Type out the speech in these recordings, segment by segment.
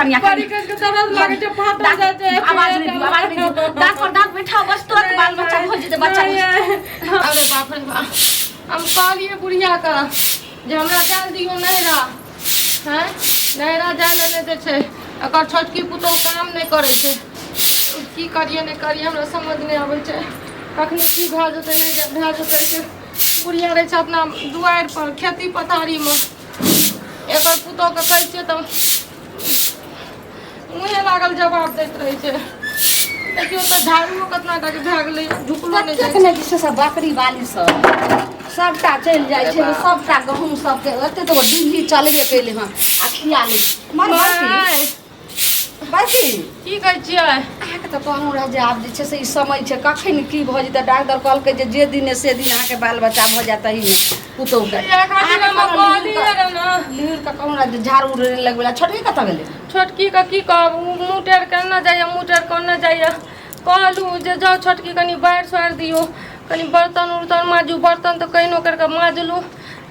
कनिया बड़ी कस के दर्द लागै छै फाटल जाइ छै आवाज नहि दियौ, आवाज नहि दियौ। दाँत पर दाँत बैठाउ, बस तुरंत बाल बच्चा भऽ जेतै, बच्चा भऽ जेतै। अरे बाप रे बाप, हम कहलियै बुढ़िया के जे हमरा जाय दियौ नैहरा। हैं, नैहरा जाय लए नहि दै छै। एकर छोटकी पुतोहु काम नहि करै छै। की करियै नहि करियै हमरा समझ नहि आबै छै। कखनी की भए जेतै नहि भए जेतै से। बुढ़िया रहै छै अपना दुआरि पर खेती पथारीमे। एकर पुतोहके कहै छियै तऽ मुँहे लागल जवाब दैत रहै छै। देखियौ तऽ झाड़ुओ कतना टाके भए गेलै, झुकलो नहि जाइ कतेक ने जे छै से बकरी बाली सब सबटा चलि जाइ छै, सबटा गहूँम सबके एते तऽ डिग्गी चलबे केलै हँ आ खिया लै छै। मर बड़की, बड़की। की कहै छियै? अहाँके तऽ कहलहुँ रहए जे आब जे छै से ई समय छै, कखन की भऽ जेतै। डॉक्टर कहलकै जे जे दिने से दिन अहाँके बाल बच्चा भऽ जायत तहीमे पुतोहुके। इएह खातिर अहाँके हम कहलहुँ कहलियै रऽ ने। लिहुर कऽ कहलहुँ रहए जे झाड़ू उड़ू लगबै लए। छोटकी कतऽ गेलै? छोटकी के की कहब, ओ मुँह टेढ़ केने जाइए, मुँह टेढ़ केने जाइए। कहलहुँ जे जाउ छोटकी कनि बारि सोहारि दियौ, कनि बर्तन उर्तन माजू। बर्तन तऽ कहिनो करि कऽ माजलहुँ,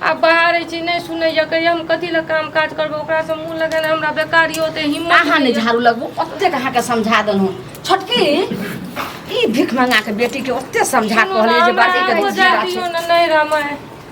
आब बाहर छी, नहि सुनैए। कहैए हम कथी लए काम काज करबै, ओकरासँ मुँह लगेनाइ हमरा बेकार यऽ, ओते हिम्मत अहाँ नहि नहि यऽ। झाड़ू लगबू, ओतेक अहाँके समझा देलहुँ। छोटकी ई भीख मंगा के बेटी के ओते समझा सुनू ने, कहलियै जे हमरा बड़की के आबो जाय जीरा दियौ छै ने नहि रामाय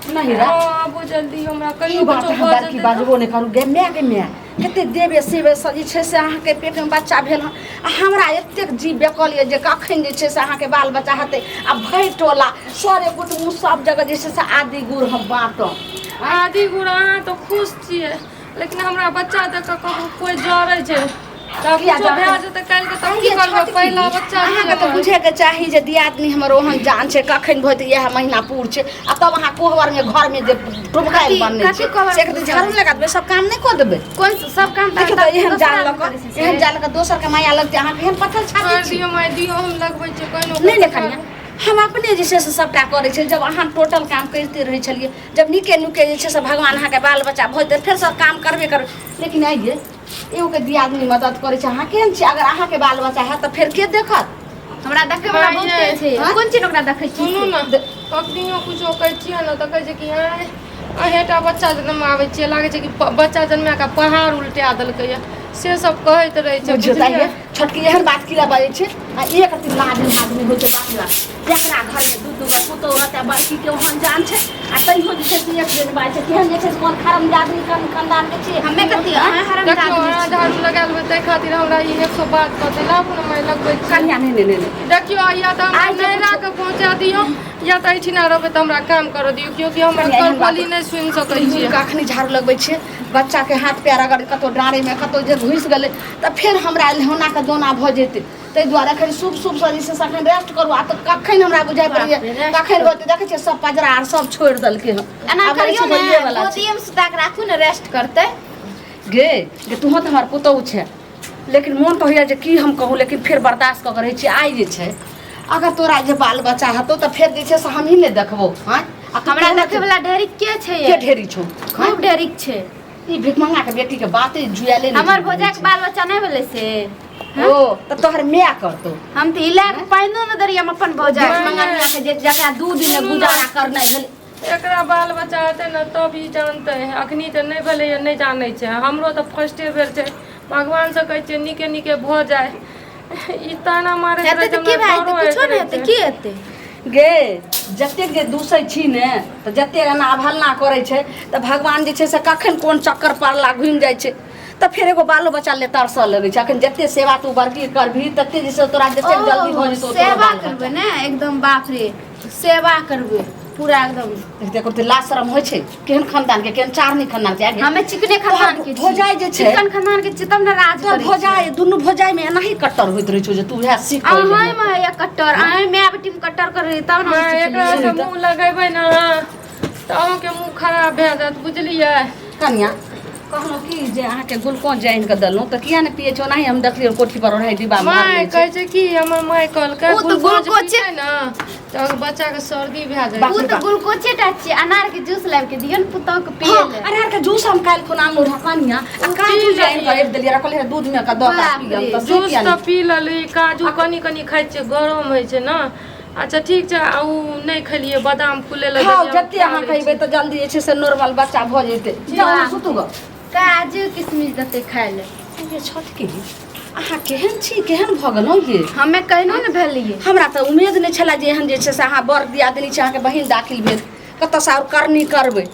नहीं रा हँ, आबो जल्दी हमरा ई कहियो बात कुछो अहाँ भऽ बड़की जेतै तऽ बाजबो नहि करू गे माय, गे माय। कते देवे सेवे से जे छै से अहाँके पेटमे बच्चा भेल हँ, आ हमरा एतेक जीव बेकल यऽ जे कखन जे छै से अहाँके बाल बच्चा हेतै आ भरि टोला सरे कुटुम्ब सब जगह जे छै से आदि गुड़ हम बाँटब। आदि गुड़ अहाँ तऽ खुश छियै, लेकिन हमरा बच्चा देख कऽ ककरो कोइ जरै छै तऽ किया कुछो जरै? भए जेतै काल्हिके तऽ की आइये करबै? छोटकी, पहिला बच्चा अहाँके तऽ छै। बुझैके चाही जे दियादनी हमर ओहन जान छै, कखन भऽ जेतै। इएह महीना पूर छै आ तब अहाँ कोहबरमे घरमे जे टुमकायल कथी- बनने कथी छै कोहबर से एक झाड़ू लगा देबै, सब काम नहि कऽ देबै? कोन सब काम? देखियौ तऽ एहन दोसर जान आदमी लऽ कऽ करै छै से। एहन जान लऽ कऽ दोसरके माया लगतै? अहाँ केहन पत्थर छाती कर छी? दियौ माय, दियौ, हम लगबै छियै कहिनो। नहि नहि कनिया, हम अपने जे छै से सभटा करै छै। जब अहाँ टोटल काम करिते रहै छलियै, जब नीके नुके जे छै से भगवान अहाँके बाल बच्चा भऽ जेतै, फेर सब काम करबे करबै। लेकिन आइये एगोके दियादनी मदद करै छै, अहाँ केहन छी? अगर अहाँके बाल बच्चा हैत तऽ फेर के देखत? हमरा देखै वाला माय बहुते यै। छै। हाँ? कोन चीज ओकरा देखै छी? सुनू ने, कखनियो कुछो कहै छियै ने तऽ कहै छै कि आँय अहेँटा बच्चा जनमाबै छियै, लागै छै कि बच्चा जनमा कऽ पहाड़ उल्टा देलकैए, से सब कहैत रहै छै। बुझियौ तऽ बुझलियै? आइये छोटकी एहन बात किया बाजै छै? आ एक अथी लाज आदमी होइ छै। बाप रे बाप, जकरा घरमे दू दू गो पुतोहु रहतै, बड़की के ओहन जान छै आ तैयो जे छै से एक बेर बाजै छै। केहन जे छै से कोन हरामजादी कोन खानदान के छियै? हमे कथी अहाँ देखियौ, हरामजादी अहाँ छी। झाड़ू लगा लेबै ताहि खातिर हमरा ई 100 बात कहतै। लाबू ने माय, लगबै छियै। कनिया, नहि नहि नहि नहि। देखियौ, या तऽ हमरा आइ जे नैहरा के पहुँचा दियौ या तऽ एहिठिना रहबै तऽ हमरा काम करऽ दियौ, क्योंकि हम कनिया, एकर एहन बात बोली नहि सुनि सकै छियै। कखनी झाड़ू लगबै छियै, बच्चाके हाथ पैर अगर कतहु डाँड़ेमे कतहु जे घुसि गेलै तऽ फेर हमरा होनाके दोना भऽ जेतै। ताहि दुआरे एखन शुभ शुभसँ जे छै से एखन रेस्ट करू। आ तऽ कखन हमरा बुझाइ पड़ैए बाप रे, rest कखन होतै। देखै छियै सब पजरा आर सब छोड़ि देलकै हँ। एना आब लगै करियौ छै ने, होइएवला छै। गोदिएमे सुता कऽ राखू ने, रेस्ट करतै। गे गे, तूहो तऽ हमर पुतहु छै, लेकिन मोन तऽ होइए जे की हम कहूँ, लेकिन फेर बर्दाश्त कऽ के रहै छी। आइ जे छै अगर तोरा जे बाल बच्चा हेतौ तऽ फेर जे छै से हमही नहि देखबौ। आँय, आ तू हमरा केहन देखै वाला ढेरिक के छै? के ढेरी छौ? खूब ढेरिक छै। ई भिखमंगा के बेटी के बाते जुआले नहि हमर ठीक भौजाई के रहै बाल बच्चा नहि भेलै से छै। ओ तऽ तोहर माय करतौ। हम तऽ इला के पानिओ नहि देलियै हम अपन भौजाई के। भिखमंगा के जे जकरा 2 दिन सुनू ने। गुजारा करनाइ भेलै। एकरा बाल बच्चा हेतै ने तब ई जानतै, अखनी तऽ नहि भेलैए, नहि जानै छै। हमरो तऽ फर्स्टे बेर छै। भगवानसँ कहै छियै नीके नीके भऽ जाय। ई ताना मारैत हेतै रहै तऽ छै, की हमरा भए जेतै? डरो होइत कुछो नहि रहै हेतै। छै। की हेतै? गे, जतेक जे दूसै छी ने तऽ जतेक एना अवहेलना करै छै तऽ भगवान जे छै से कखन कोन चक्कर पड़ला घुमि जाइ छै तऽ फेर एगो बालो बच्चा ले तरसऽ लगै छै। अखन जते सेवा तू बड़की करबही तते जे छै तोरा जतेक जल्दी भऽ ओ जेतौ तोरो सेवा बाल बच्चा। करबै ने एकदम, बाप रे, सेवा करबै पूरा एकदम। देखो तऽ लाज शरम होइ छै? केहन खानदान के, केहन चारनी खानदान के आगे? हमे चिकने खानदान के छी। भौजाई जे छै चिकन खानदान के छी तब ने राज तोहर करै। भौजाई, दुनू भौजाई में एनाही कट्टर होइत रहै छौ जे तू उएह सीख कऽ अयलही। अहाँ में या कट्टर, अहाँ माय बेटी में कट्टर करै तब ने हम माय, एकरा सिखलियै। से मुँह लगेबै ने तऽ अहूँके मुँह खराब भए जायत, बुझलियै? कनिया, कहलहुँ की जे अहाँके ग्लूकोज जानि कऽ देलहुँ तऽ किया नहि पियै छी? ओनाही हम देखलियै कोठी पर ओनाही डिब्बा माय मारने छै। कहै छै कि हमर माय कहलकै ओ तऽ ग्लूकोज ग्लूकोजे- पीतै ने तऽ बच्चाके सर्दी भए जाइ बाप ओ रे तऽ बाप। ग्लूकोजे टा छियै, अनार के जूस लाबि के दियौ ने पुतहु के पियै हँ, लए। अनार के जूस हम काल्हि खुना आनलहुँ रहए कनिया, आ काजू पी जानि कऽ लेलियै। राखि देलियै, कहलियै दूध मे कऽ दऽ कऽ बाप पियब रे। तऽ से जूस किया तऽ नहि? पी लेली, काजू कनि कनि खाइ छियै, गरम होइ छै ने। अच्छा ठीक छै, आ उ नहि खेलियै, बादाम फूले लए खाउ देलियै, हम जते खा अहाँ लै खैबै छी। तऽ जल्दी जे छै से नॉर्मल बच्चा भऽ जेतै। जाउ वाह। सुतू गऽ। काजू किशमिश देतै खाय लए। ये छोटकी अहाँ केहन छी, केहन भऽ गेलहुँ ये? हमे कहिनो ने भेलियै। हमरा तऽ उम्मीद नहि छलै जे एहन जे छै से अहाँ बड़ दियादनी छै, अहाँके बहिन दाखिल भेल, कतऽसँ आओर करनी करबै?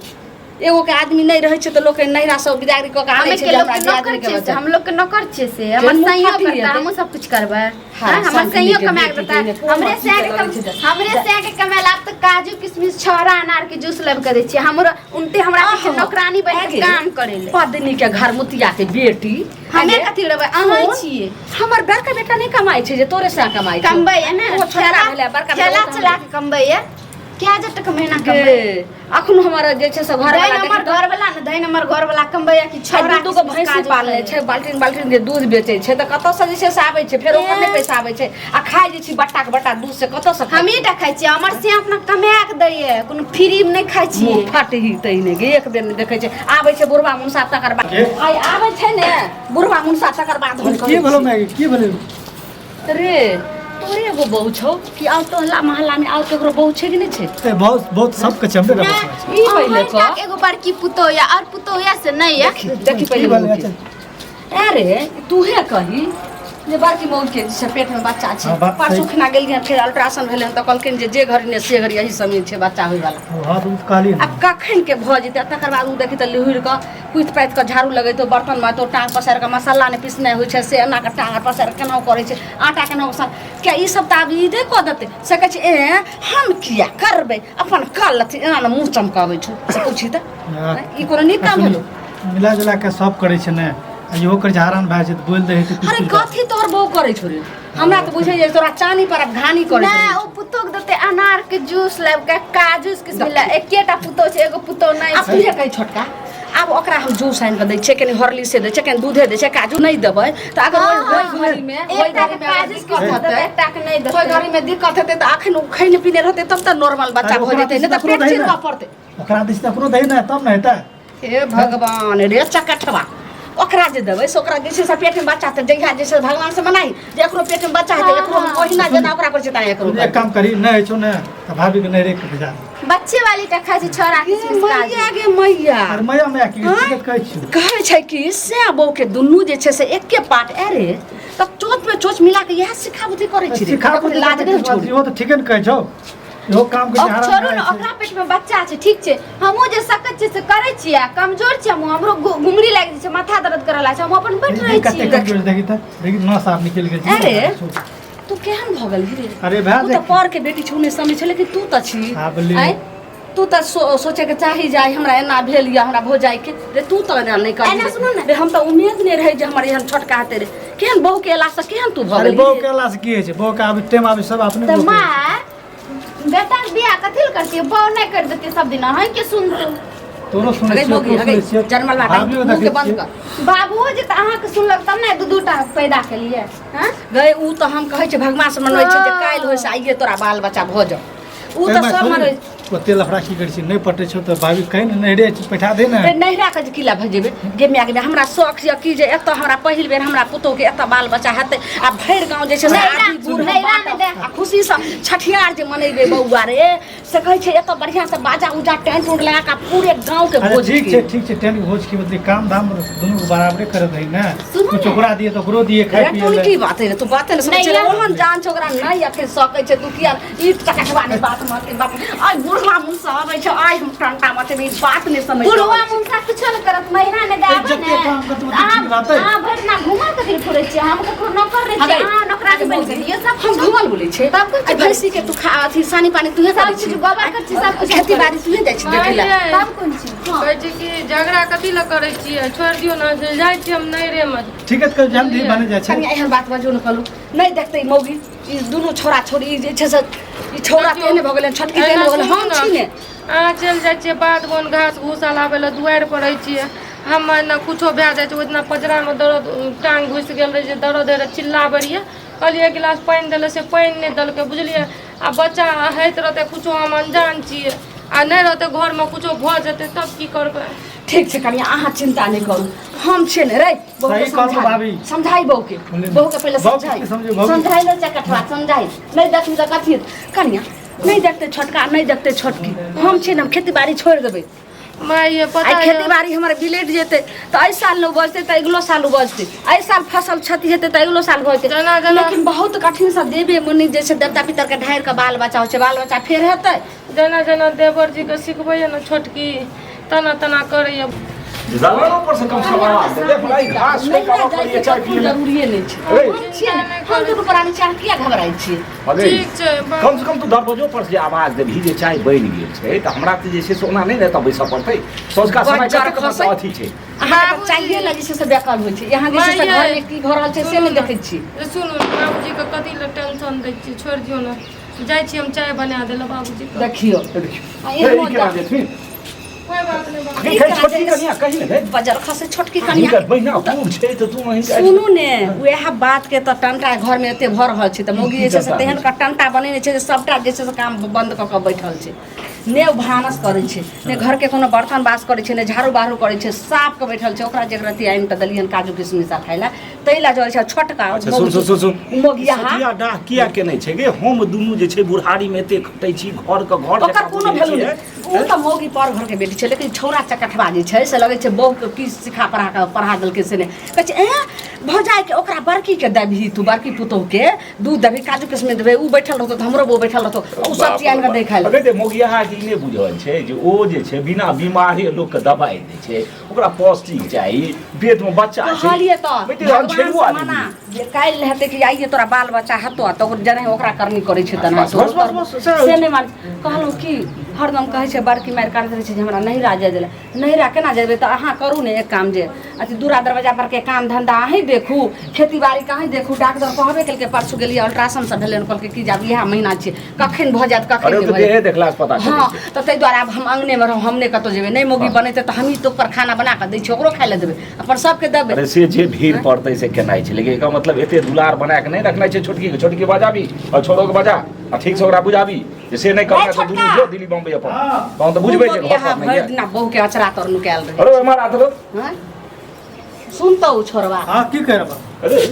एगो के आदमी नहि रहै छै तऽ लोक नैहरा सब बिदागरी कऽ के आनै हमे छै के जे लोग हमरा के नौकर दियादनी के छियै से, बच्चा। हम लोग के नौकर छियै से, हमर मुँह सैयो फाटि करता, जेतै। हमहूँ सब कुछ करबै। हाँ, हाँ, हमर संगनी सैयो के कमा के बेटी देता, के कोन हमरे अथी सैया के के लगै छै तऽ? हमरे सैया के कमाएल आब तऽ काजू किशमिश छोरा अनार के जूस लाबि के दै छियै। हमरो उनटे हमरा के आहा, नौकरानी बनि के आगे, काम करै ले। पत्नी के घर मुतिया के बेटी। हमे आगे, कथी रहबै, अहाँ सुन, छियै। हमर बड़का बेटा नहि कमाइ छै जे तोरे से कमाइ छै। कमबै है ने, ओ छोटका चला भेलै, बड़का बेटा चला ओ तऽ चला के कमबै है, क्या जब तक महीना कमबै। गे, अखन हमर जे छै से घर धैन वाला हमर घर वाला ने, धैन हमर घर वाला कमबै है कि छोरा छोरा दू गो भैंसी पालने छै, बाल्टीन बाल्टीन जे दूध बेचै छै तऽ कतऽसँ जे छै से आबै छै, फेर ओकर नहि पैसा आबै छै आ खाइ जे छी बट्टा के बट्टा दूध से कतऽसँ खाइ? हमही टा खाइ छियै, हमर से अपना कमा के दैये, कोनो फ्री में नहि खाइ छियै। मुँह फटही तहिने गे, एक बेर नहि देखै छै। आबै छै बुढ़वा मुनसा तकर बाद के? आइ आबै छै ने बुढ़वा मुनसा तकर बाद हम की कहै भेलो छी। मैगी, की भेलो? रे तोरे एगो बहू छौ कि आओर टोहला मोहल्ला में आओर केकरो बहू छै कि नहि छै? ए, बहुत बहुत सबके छै, हमरे नहि, बस छै। ई पहिले अहाँ कह। टा एगो बड़की पुतोह या और पुतोह या से नहि या। देखी देखी की पहिले भेलै? मौगी के। अरे तूहे कही जे बड़की मौगी के जे छै पेट में बच्चा छै। हाँ, बात परसू सही। खिना गेलियै, फेर अल्ट्रासाउंड भेलै तऽ कहलखिन जे जे घड़ी ने से घड़ी यही समय छै बच्चा होय वाला। हाँ, तऽ ओ तऽ कहलियै आ ने। कखन के भऽ जेतै? आ तकर बाद ओ देखी तऽ लिहुरि कऽ कुथि पाथि कऽ झाड़ू लगेतौ, बर्तन माजतौ, टाँग पसारि कऽ मसाला नहि पिसनाइ होइ छै से एना कऽ टाँग पसारि कऽ केनाहु करै छै, आटा केनाहु सान किया ई सब तऽ आब ई नहि कऽ देतै से कहै छै ए हम किया करबै, अपन कऽ लेथिन। एना ने मुँह चमकाबै छौ से पूछी तऽ हाँ। ई कोनो नीक काम भेलौ? मिला जुला के सब करै छै ने, आ इहो करै छै, हरान भए जाइ छै तऽ बोलि दै है तऽ अरे किछु किछु। कथी तोहर बहू करै छौ रे? हमरा तऽ बुझै जे तोरा चानी पर आब घानी करै नहि, ओ पुतोह के देतै अनार के जूस लाबि के, काजू के मिला, एकेटा पुतोह छै, एगो पुतोह नहि आब छै। तूहे कही छोटका, आब ओकरा हम जूस आनि कऽ दै छियै, कनि हॉर्लिक्स दै छियै, कनि दूधे दै छियै, काजू नहि देबै तऽ अगर ओहि ओहि घड़ीमे ओहि एकटा के घड़ीमे अगर काजू दिक्कत किशमिश हेतै देतै, एकटा के नहि ओहि देतै। घड़ीमे दिक्कत हेतै तऽ अखन ओ खैने पीने रहतै तब तऽ नॉर्मल बच्चा अरे भऽ ओकरा जेतै, नहि तऽ दिस पेट तऽ चीर अपनो कऽ पड़तै। ओकरा दिस तऽ अपनो दही ने तब ने हेतै। हे भगवान रे चकठवा, ओकरा जे देबै से ओकरा जे छै से पेटमे बच्चा तऽ जहिया जे छै भगवान से मनाही जे एकरो पेटमे बच्चा हेतै, एकरो हम ओहिना जेना ओकरा करै छै तेना एकरो एक काम करी, नहि होइ छौ ने तऽ भाभी के नहि रेख के भेजा दे। बच्चे वाली टा खाइ छै छोरा गे किशमिश काजू। मैया गे मैया। अरे मैया मैया की टिकट कहै छियौ? कहै छै कि से बहू के दुनू जे छै से एके पाट। अरे तब चोच में चोच मिला के इएह सिखा बुद्धि करै छी रे। सिखा ककरो लाज नहि छौ रे? इहो तऽ ठीके ने कहै छौ, इहो काम के अब हरान छोड़ू भए ने, जाइ छै। ओकरा पेट में बच्चा छै, ठीक छै, हमहूँ जे सकैत छियै से करै छियै, आ कमजोर छियै हमहूँ, हमरो घुमरी लागि जाइ छै, माथा दर्द करऽ लागै छै, हम अपन बैठ रहै कते छियै। कमजोर देखी तऽ देखी, नस आब निकलि गेल छै। अरे तू केहन भऽ गेलही रे? अरे भए तू तऽ देख। पर के बेटी छौ नहि समझ छै, लेकिन तू तऽ छी आब ले। आँय? तू तऽ सोचैके चाही जे आइ हमरा एना भेल या हमरा भौजाइ के रे, तू तऽ एना नहि कर। एना सुनू ने। रे हम तऽ उम्मीद नहि रहै जे हमर एहन छोटका हेतै रे। केहन बहू के एलासँ केहन तू भऽ अरे गेलही बहू रे? के अयलासँ की होइ छै? बहू के आबै टाइम आबै सब अपने तऽ बहू के। माँ बेटा के बियाह कथी लए करतियै? बहू नहि करि देतियै सब दिन अहीं के सुनतै। तोरो सुनै अगे छियौ, मौगी, तोरो अगे सुनै छियौ। जनमल बाटा, भाभियो मुँह के देखै बंद छियै। कर। बाबुओ जे तऽ अहाँके सुनलक तब ने दू दूटा पैदा केलियै हँ। गए उ तऽ हम कहै छै भगवान से मनबै छै जे काल्हि होय से आइए तोरा बाल बच्चा भऽ जाउ। उ तऽ एहिमे सब थोड़ी मनबै। ओते लफड़ा की करै छी? नहि पटै छौ तऽ भाभी कहि ने नैहरे छी, बैठा दे ने। रे नैहरा के जे किला भेजेबै गे माय गे, हमरा शौक यऽ कि जे एतऽ हमरा पहिल बेर हमरा पुतोहु के एतऽ बाल बच्चा हेतै आ भरि गाँव जे छै से नैहरा- आदमी बूढ़ नैहरा मे दे। आ खुशीसँ छठियार जे मनेबै बौआ रे, से कहै छै एतऽ बढ़िआँ से बाजा उजा टेंट उंट लगा कऽ पूरे गाँव के अच्छा भोज ठीक छै, ठीक छै, टेंट के भोज की मतलब काम धाम दुनू के बराबरे करत है ने। सुनू कुछ ने। ओकरा दिए तऽ ओकरो दिए खाय रे पिए तोन लए। की बात है रे, तू बाते ने समझ नहीं रे, यार। ओहन जान छै ओकरा नहि अखन सकै छै। तू किया ई चकटवा नहि बात मत बाप, आइ बुढ़वा मुँह से अबै छै, आइ हम टंटा मचेबै, ई बात नहि समझ बुढ़वा मुनसा कुछो नहि करत, महिना नहि दाबे जते ने। काम करतै ओते अहाँ ठीक रहतै। अहाँ भरि दिना घुमल कथी फुरै छियै? हम ककरो नौकर नहि छियै, अहाँ नौकरानी बनि गेलियै सब हम कुछ। घुमल बोलै छै? तब कुछ आइ भैंसी के तू खा अथी सानी पानी तूहे सब करै चीज छी, गोबर करै छी, सब कुछ खेती बाड़ी तूहे जाइ छी देखै लए। सब कोन चीज? कहै छै कि झगड़ा कथी लए करै छियै, छोड़ि दियौ ने, से जाइ छियै हम नैहरेमे। ठीक है तऽ जल्दी बनि जाइ छै। कनिया एहन बात बजू ने, कहलहुँ नहि देखतै मौगी ई दुनू छोरा छोरी, ई जे छै से ई छौड़ा तेहने भऽ गेलै, छोटकी तेहने भऽ गेलै, हम छी ने। अहाँ चलि जाइ छियै बाध बन घास भूसा लाबै लए, दुआरि पर रहै छियै, हम एना कुछो भए जाइ छै। ओहि दिना पजरामे दर्द टाँग घुसि गेल रहै जे दर्द होइ रहै, चिल्लाबै रहियै, कहलियै एक गिलास पानि देलै से पानि नहि देलकै, बुझलियै? आ बच्चा होइत रहतै कुछो, हम अनजान छियै, आ नहि रहतै घरमे कुछो भऽ जेतै तब की करबै? ठीक छै कनिया, अहाँ चिंता नहि करू, हम छियै ने रे। बहू के सही कहलहुँ समझाइ भाभी। समझाइ बहू के, बोले ने। बहू के पहिले बहू के समझाइ की समझेबै, बहू के? समझाइ ने चकठवा समझाइ नहि देखी तऽ कथी। कनिया नहि देखतै छोटका, नहि देखतै छोटकी, हम छियै ने, हम खेती बाड़ी छोड़ि देबै, माय पता आइ खेती बाड़ी हमर बिलटि जेतै तऽ एहि साल नहि उपजतै तऽ अगिलो साल उपजतै, एहि साल फसल क्षति हेतै तऽ अगिलो साल भऽ जेतै। जेना जेना लेकिन बहुत कठिनसँ देवे मुनि जे छै देवता पितरके ढारि कऽ बाल बच्चा होइ छै, बाल बच्चा फेर हेतै। जेना जेना देवर जी के सिखबैया ने छोटकी, तना तना करैया। दलानो पर से कम से कम आवाज दे देख भाई, घास नहि के कामा जाइके पर चाय कखनो पिए जरूरिए नहि छै। अरे। हम छियै ने, हम दुनू प्राणी छियै, अहाँ किया घबराइ छियै? अरे ठीक छै कम से कम तू दरवाजो पर से आवाज देबही जे चाय बनि गेल छै, तऽ हमरा तऽ जे छै से ओना नहि ने एतऽ बैसऽ पड़तै। सँझुका समय बज्जर कतेक खसै। अथी छै। अहाँके तऽ चाहिए लए जे छै से बेकल होइ छै। यहाँ जे छै से माइये। घरमे की भऽ रहल छै से नहि देखै छी। सुनू ने, बाबूजी के कथी लए टेंशन दै छियै? छोड़ि दियौ ने, जाइ छी हम चाय बना देलहुँ बाबूजी के। देखियौ, देखियौ, आ हे, एहनो ई केना देथिन? कोइ बात नहि बाबू। हे, छोटकी कनिया कही ने, हे। बजर खसे छोटकी कनिया। हिनकर बहिना पूर छै तऽ तू हिनका सुनू ने, उएह बात के तऽ टंटा घर में एते भऽ रहल छै। तऽ मौगी जे छै से तेहन का टंटा बनेने छै जे सबटा जे छै से काम बंद कऽ कऽ बैठल छै। ने ओ भानस करै छै, ने घरके कोनो बर्तन बास करै छै, ने झाड़ू बहारू करै छै, साफ कऽ बैठल छै। ओकरा जे रति आनि कऽ देलियनि काजू किशमिश आ खाइ लए, ताहि लए जरै छै। छोटका अच्छा सुन सुन सुन सुन, मौगियाहा सतिया डाह किया केने छै गे? हम दुनू जे छै बुढ़ारी में एते खटै छी, घर के घर ओकर जकाँ कोनो बुझै वैल्यू छियै। नहि। ओ तऽ मौगी पर घरके बेटी छै, लेकिन छौड़ा चकठबा जे छै से लगै छै बहूके की सिखा पढ़ा कऽ पढ़ा देलकै से नहि। कहै छै एँ भौजाइके ओकरा बड़कीके देबही तू, बड़की पुतोहुके दूध देबही, काजू किशमिश देबही, उ बैठल रहतौ तऽ हमरो बहू बैठल रहतौ, उ सब चीज आनि कऽ दै खाइ लए। अगे ते मौगियाहा के ई नहि बुझल छै जे ओ जे छै बिना बीमारी लोकके दबाइ दै छै, ओकरा पौष्टिक चाही, पेटमे बच्चा छै। कहलियै तऽ बेटी, हम भगवान छेड़ुआ से आदमी। मना जे काल्हि हेतै कि आइए तोरा बाल बच्चा हेतौ, तऽ ओकर जेनाहि ओकरा करनी करै छै तेना बस, बस, बस, बस, सएह से नहि मान। कहलहुँ कि हरदम कहै छै बड़की मारि काटैत रहै छै जे हमरा नैहरा जाय देलक, नैहरा केना जेबै? तऽ अहाँ करू ने एक काम जे अथी दूरा दरवाजा परके काम धन्धा अहीँ देखू, खेती बाड़ीके अहीँ देखू। डॉक्टर कहबे केलकै, परसू गेलियै अल्ट्रासाउंड सब भेलै, कहलकै कि जे आब इएह महीना छियै, कखन भऽ जायत कखन अरे नहि ओ तऽ भऽ जायत। देहे देखलासँ पता चलै हँ छै। तऽ ताहि दुआरे आब हम अङ्गनेमे रहब, हम नहि कतहु जेबै। नहि मौगी बनेतै तऽ हमही तो पर खाना बना कऽ दै छियै, ओकरो खाइ लए देबै, अपन सबके देबै। अरे से जे भीड़ पड़तै से केनाइ छै, लेकिन एकर मतलब एते दुलार बना कऽ नहि रखनाइ छै छोटकी के। छोटकी बजाबी आओर छोड़ो के बजा आ ठीक से ओकरा बुझाबी जे से नहि करना तऽ दुनू जो दिल्ली बम्बई अपन, तहन तऽ बुझबै जे घर पर नहि भरि यऽ। दिना बहू के अचरा तर नुकायल रहै। अरे एम्हर आ तो। हँ सुनतौ छोड़वा। हाँ की करब? अरे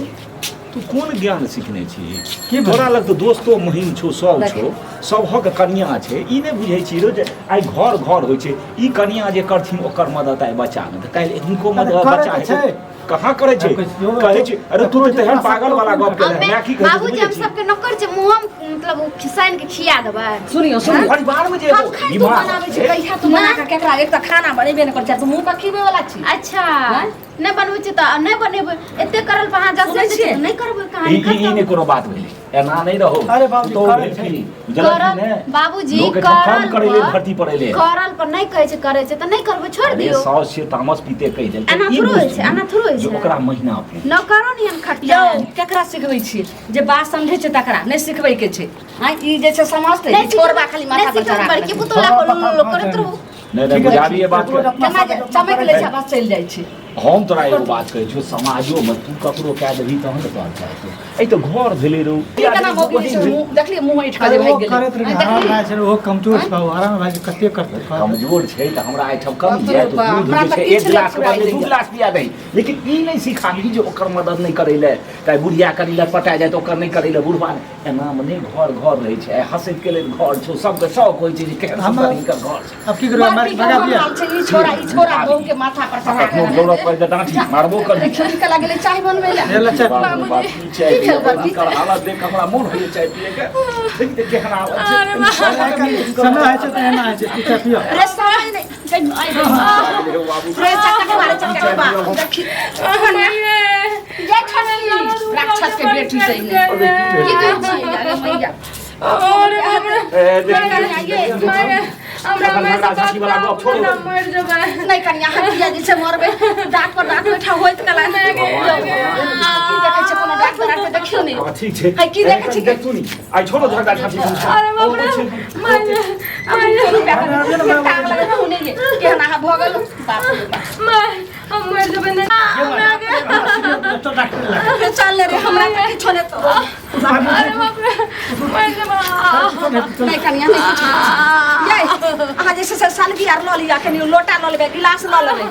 तू कोन ज्ञान सीखने छी? की भेल? तोरा लग तऽ दोस्तो महीन छौ, सब छौ, सबहक कनिया छै, ई नहि बुझै छी रो जे आइ घर घर होइ छै। ई कनिया जे करथिन ओकर मदद आइ बच्चामे, तऽ काल्हि हुनको अरे मदद करै बच्चा तऽ हेतै। छै। कहाँ करै छै? आब कहै छियौ, कहै छै अरे तू तऽ तेहन पागल वाला गप केलह। हमे माय की कहै छै बाबूजी बुझै हम छी? सबके नौकर छै, मुँह मतलब ओ खिसाइन के खिया देबै। सुनियो सुनियो, परिवारमे जे एगो कखन तू बीमार बनाबै छी छै, कहिया तू बना कऽ केकरा? एक तऽ खाना बनेबे नहि करै छै, तू मुँह पर खिबै वाला छी। अच्छा आँय? नहि बनबै छै तऽ नहि बनेबै, एते करल पर अहाँ सुनै जसै छियै? छियै नहि करबै ई कहानी ई ई खत्म। नहि कोनो बात भेलै, एना नहि रहो। अरे बाबूजी, पुतोहु करै भेलखिन, छै। बुझलखिन करल ने? बाबूजी लोक एहिठाम काम करल करै लेल पर धरती पर एलै। करल पर नहि कहै छै, करै छै तऽ नहि करबै, छोड़ि अरे दियौ। साउस छियै, तामस पीते कहि देलकै। एना ई थोड़ो होइ बुझथिन छै, एना थोड़ो होइ जे छै। ओकरा महीना पूर नौकरो नियन खटलै। यौ केकरा सिखबै छियै? जे बात समझै छै तकरा नहि सिखबै के छै। आँय ई जे छै समझतै नहि ई छोड़बा खाली माथा नहि पर सिखबै चढ़ा बड़की कऽ। पुतोह ला करैत रहू। नहि नहि बुझाबिए बात के। केना जे चमकि लै छै बस चलि जाइ छै। हम तोरा एगो बात कहै छियौ, समाजोमे तू ककरो कए देबही तहन ने तोहर चाहतौ। एहि तऽ घर भेलै रौ। ई केना मौगी जे छै मुँह देखलियै, मुँह ऐंठ कऽ जे अरे भागि ओ गेलै। करैत रहै, आँय हराम देखलियै? भाइ छै, ओहो कमजोर छै बाबू, हराम भाइ छै, कते करतै? कमजोर छै तऽ हमरा एहिठाम कम बाप रे जाय तऽ बाप, दूध हमरा जे तऽ छै किछु एक नहि गिलास के फुराइ बदले दू दैए। गिलास पिया दही, लेकिन ई नहि सिखाबी जे ओकर मदद नहि करै लए, तऽ बुढ़िया करी लए पटा जाय तऽ ओकर नहि करै लए बुढ़बा नहि। एनामे नहि घर घर रहै छै। आइ हँसैत खेलैत घर छौ, सबके शौक होइ छै जे केहन सुन्दर हिनकर घर छै। अब की करबै? मारि बड़की के भगा ओहन दिया। हाल छै, ई छोड़ा ई छोड़ा बहू के माथा पर चढ़ा कखनो के जरूरत पड़ै तऽ डाँटी मारबो करबी। देखियौ निकल गेलै चाय बनबै लए। ले ले चाय। बाप रे बाप, की चाय की भेल पियबै? बड़की? हिनकर हालत देख कऽ हमरा मोन होइए चाय पियैके। देख देख केहन हालत छै। समय होइ छै तऽ एना होइ छै, तू चाय पियो। रे समय नहि हे बाबू, रे चक्का मारे चक्का बा देखी ये छोड़ी राक्षस के बेटी से ही नहीं की कहै छी अरे मैया। अरे बाप रे, ए, देख, कनिया ये माय, हमरा एखन माय झगड़ा से झाँकी वाला गप छोड़ू। बात मरि जेबै। नहीं कनिया हम किया जे छै मरबै? डाक पर डाक बैठा होइत कला की देखै छै कोनो डॉक्टर आर के देखियौ ने। हँ, ठीक छै। है, की देखै छी? देख तू नी आइ छोड़ो झगड़ा झाँकी। अरे बाप रे, माय, माय, केहन अहाँ भऽ गेल, बाप रे बाप। माय, हम मरि जेबै। नहि हमरा के तो डॉक्टर लग चल रे, हमरा तऽ किछो नहि तो। अरे बाप रे, मरि जेबै। नहि कनिया नहि किछो। यै अहाँ जे छै से सलगी आर लऽ लिअ, कनि लोटा लऽ लेबै, गिलास लऽ लेबै।